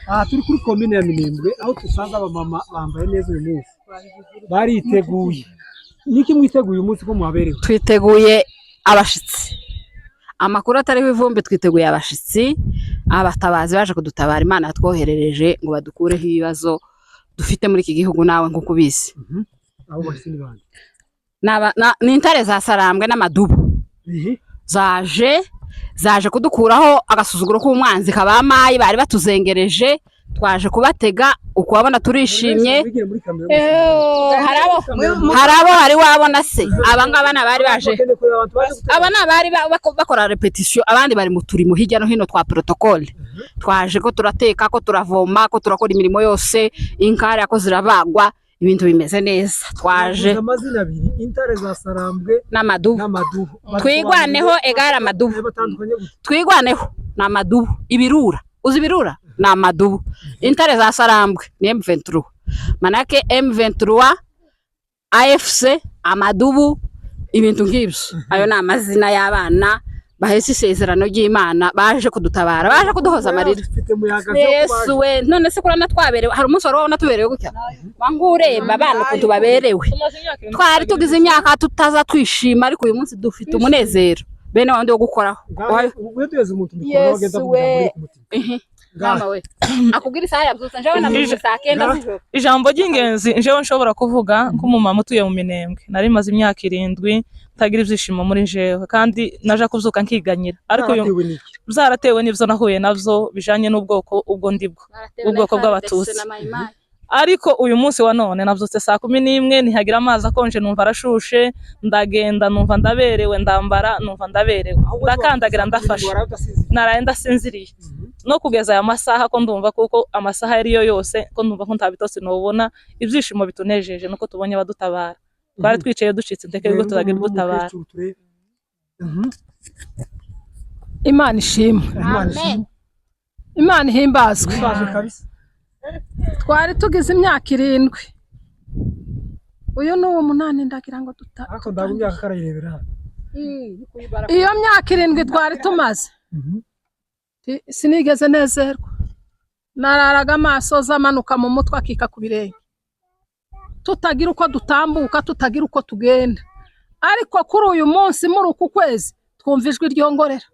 Aha turi kuri komine ya Minembwe, aho dusanze abamama bambaye neza uyu munsi, bariteguye. Niki mwiteguye uyu munsi ko muhaberewe? Twiteguye abashitsi, amakuru atariho ivumbi. Twiteguye abashitsi, abatabazi baje kudutabara. Imana yatwoherereje ngo badukureho ibibazo dufite muri iki gihugu, nawe nk'uko ubizi. Abo bashitsi ni bande? Ni intare za Sarambwe n'amadubu. Zaje kudukuraho agasuzuguro k'umwanzi kabamayi bari batuzengereje. Twaje kubatega ukubabona, turishimye. Wigire muri kamera. Hari abo hari wabona se? Aba ngaba ni abari baje. Bakeneye kureba abantu baje gutega. Aba ni abari bakora répétition, abandi bari mu turimo hirya no hino twa protocole. Twaje ko turateka, ko turavoma, ko turakora imirimo yose, inkari ko zirabagwa, ibintu bimeze neza. Twaje Bavuze amazina abiri: intare za Sarambwe n'amadubu. N'amadubu. Twigwaneho egare amadubu. Batandukanye gute? Twigwaneho ni amadubu, ibirura. Uzi ibirura? Ni amadubu. Intare za Sarambwe ni M23, manake M23, AFC, amadubu, ibintu nk'ibyo. Ayo ni amazina y'abana bahetse isezerano ry'Imana, baje kudutabara, baje kuduhoza amarira. Ufite muyaga. Yesu we! None se kurana twaberewe? Hari umunsi wari wabona tuberewe gutya? Wanga ureba abana ukuntu baberewe. Twari tugize imyaka tutaza twishima, ariko uyu munsi dufite umunezero bene wundi wo gukoraho. Weduheze umuntu mikoro wagenda Yesu avuga we! ijambo riri ku mutima. Ihi. Ngaho. Mama we akubwira isaha yabyutse, njewe nabyutse saa 9 z'ijoro. Ijambo ry'ingenzi njewe nshobora kuvuga nk'umumama utuye mu Minembwe: nari maze imyaka 7 ntagira ibyishimo muri njewe, kandi naje kubyuka nkiganyira, ariko uyu Byaratewe n'iki? Byaratewe n'ibyo nahuye navyo bijanye n'ubwoko ubwo ndibwo, ubwoko bw'Abatutsi. Ariko uyu munsi wa none nabyutse saa 11, ntihagira amazi akonje, numva arashushe, ndagenda numva ndaberewe, ndambara numva ndaberewe, ndakandagira ndafashe. Waraye udasinziriye? Naraye ndasinziriye no kugeza aya masaha, ko ndumva kuko amasaha ariyo yose, ko ndumva ko nta bitotsi nobona. Ibyishimo bitunejeje nuko tubonye abadutabara. Twari twicaye ducitse intege yuko tuzagira udutabara. Umukecuru turebe. Imana ishimwe. Imana ishimwe. Imana ihimbazwe. Ihimbazwe kabisa. Twari tugize imyaka 7, uyu ni uwo munani, ndagira ngo duta Ariko ndago imyaka karayirebera hano. Iyo myaka 7 twari tumaze, sinigeze nezerwa. Nararaga amaso amanuka mu mutwe akika ku birenge, tutagira uko dutambuka, tutagira uko tugenda. Ariko kuri uyu munsi, muri uku kwezi, twumva ijwi ryongorera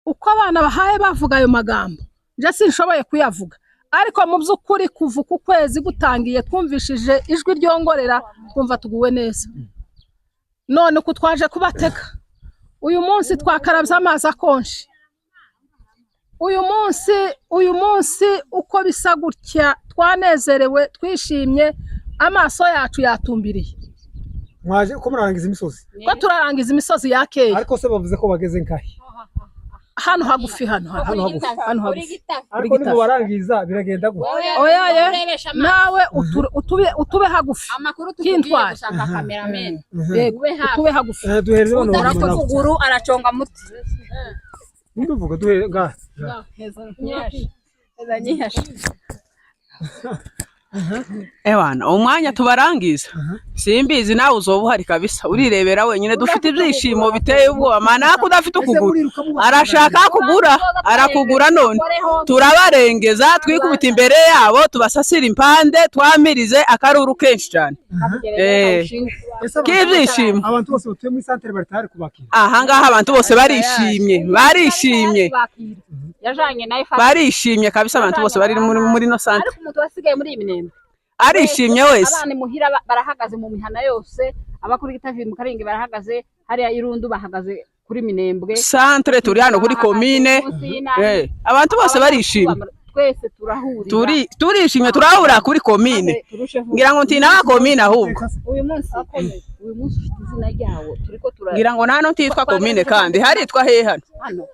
uko abana bahaye bavuga ayo magambo. Nje sinshoboye kuyavuga, ariko mu by'ukuri kuva uku kwezi gutangiye twumvishije ijwi ryongorera, twumva tuguwe neza. None uku twaje kubatega uyu munsi, twakarabye amazi akonje uyu munsi. Uyu munsi uko bisa gutya, twanezerewe, twishimye, amaso yacu yatumbiriye. Mwaje ko murarangiza imisozi? Ko turarangiza imisozi yakeye. Ariko se bavuze ko bageze nkahe? Hano hagufi, hano hano. Hano hagufi. Hano hagufi. Ariko nimubarangiza biragenda gute? Oya ye, nawe utube hagufi. Amakuru tukubwiye. K'intwari. Gushaka cameraman. Yego, ube hafi. Utube hagufi. Duhereze bano udafite bantu nabo. ukuguru araconga muti. Nduvuga duhere ngaha. Nyihashe. Ewana, umwanya tubarangiza simbizi, nawe uzoba uhari kabisa, urirebera wenyine. Dufite ibyishimo biteye ubwoba, manaka udafite ukuguru arashaka kugura, arakugura. None turabarengeza, twikubita imbere yabo, tubasasira impande, twamirize akaruru kenshi cyane. Ese k'ibyishimo. Abantu bose batuye muri santere bari tayari kubakira? Ahangaha abantu bose barishimye, barishimye. Yajanye nayo. Barishimye kabisa, abantu bose bari muri no santere. Ariko umuntu wasigaye muri iyi Minembwe arishimye wese. Abana imuhira barahagaze mu mihana yose, abakuru gitavi mu Karingi barahagaze, hariya Irundu bahagaze kuri Minembwe. Santere turi hano kuri komine. Munsi y'inama. Abantu bose barishimye. Twese turahurira. Turishimye, turahura kuri komine. Turusheho. Ngira ngo ntina komine ahubwo. Uyu munsi ufite izina ryawo, turiko tura Ngira ngo nta ntitwa komine, kandi haritwa hehe hano? Hano.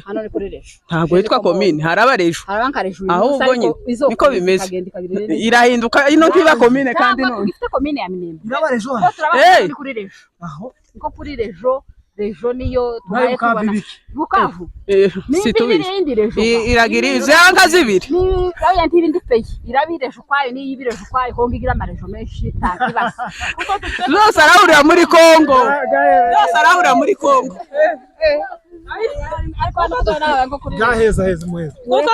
Hano ni kuri rejo. Ntabwo hitwa komine, haraba rejo. Harabanka rejo uyu munsi, Ahubwo ariko nyine izokomeza niko bimeze. ikagenda ikagira irindi. Irahinduka, ino ntiba komine kandi. Ntabwo None tugifite komine ya Minembwe. Iraba rejo Ko hano? turaba ni kuri rejo. Aho. Niko kuri rejo, rejo niyo Nayo tubaye Bukavu tubona. ibiki? Bukavu. Situbizi. N'indi rejo. Iragira izanga zibiri. Ni oya, ntibindi peyi irabirejo ukwayo, niyo ibirejo ukwayo. Kongo igira amarejo menshi, nta kibazo. Zose arahurira muri Kongo, zose arahurira muri Kongo. Gaheza heza muheza. Kuko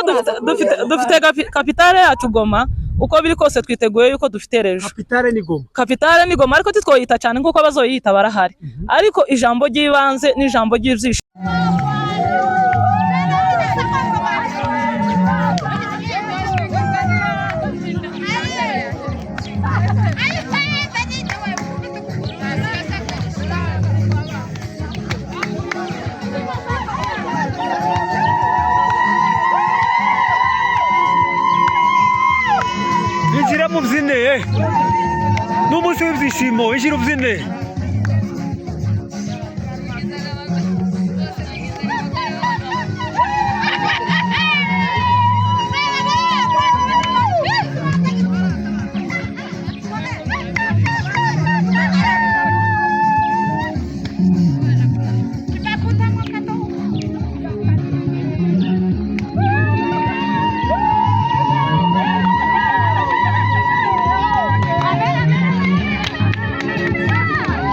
dufite kapitale yacu Goma, uko biri kose twiteguye yuko dufite rejo. Kapitale ni Goma. Kapitale ni Goma, ariko titwoyita cyane nkuko bazoyita barahari, ariko ijambo ry'ibanze n'ijambo ry'ibyishimo. Injira mubyine, n'umunsi w'ibyishimo, injira ubyine. Amen.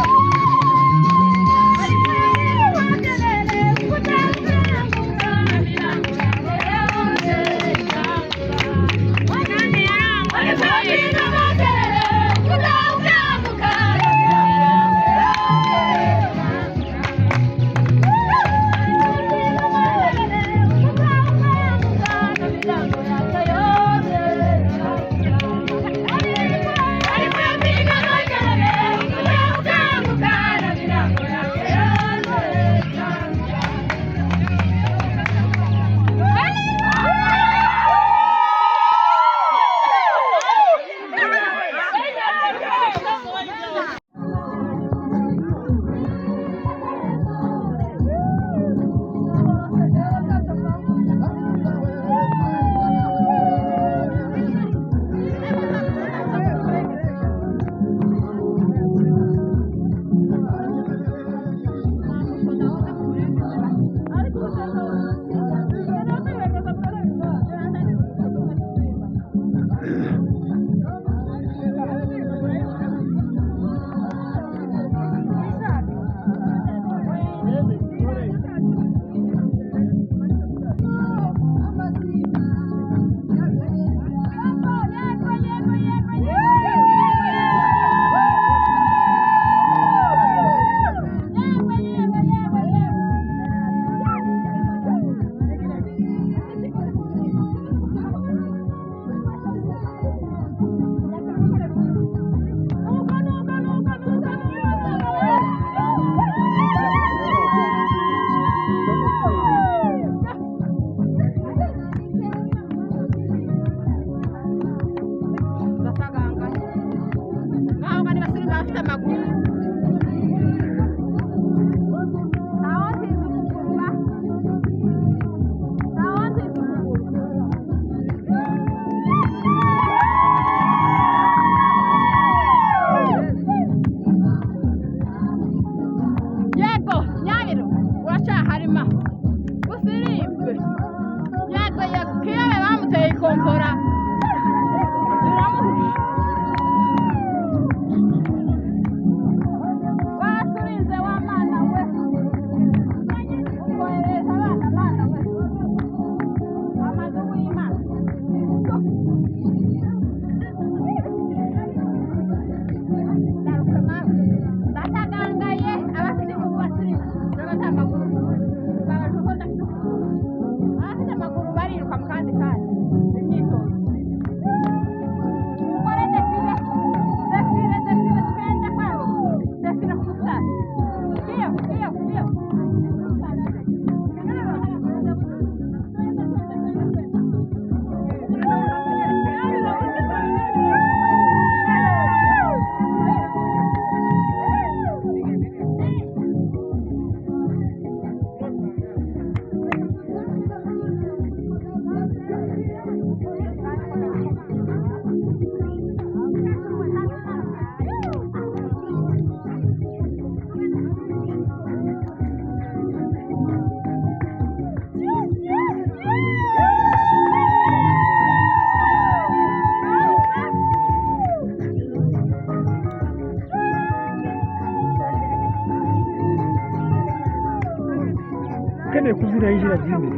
Kubyina, yinjira abyine.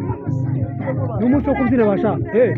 Ni umunsi wo kubyina basha. Hey.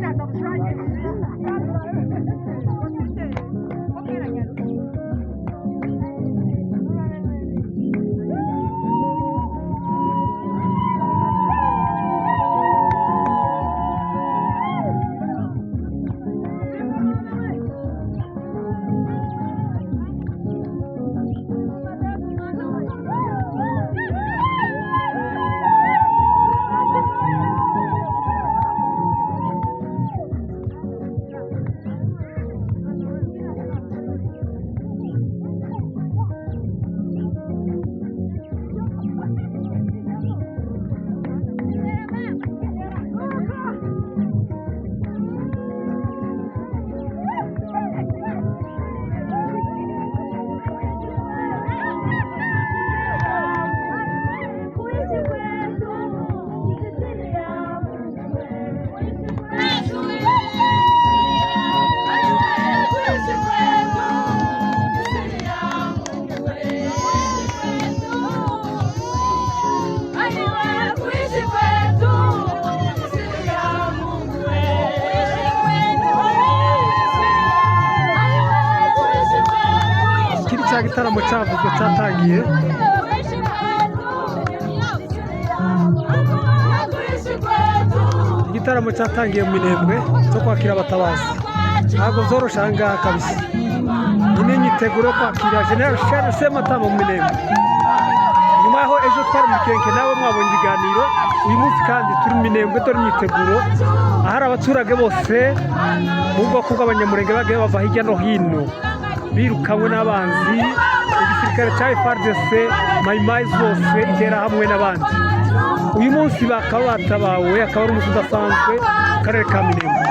Kiri cya gitaramo cyavuzwe cyatangiye. Igitaramo cyatangiye mu Minembwe cyo kwakira abatabazi, ntabwo byoroshe aha ngaha kabisa. Iyi ni imyiteguro yo kwakira General Charles Sematama mu Minembwe. Nyuma yaho ejo twari mu Kenke, nawe mwabonye ibiganiro. Uyu munsi kandi turi mu Minembwe, dore imyiteguro ahari abaturage bose mu bwoko bw'Abanyamurenge bagiye bava hirya no hino birukanywe n'abanzi, igisirikare cya FARDC, Mayimayi zose, Interahamwe n'abandi. Uyu munsi bakaba batabawe, akaba ari umunsi udasanzwe mu karere ka Minembwe.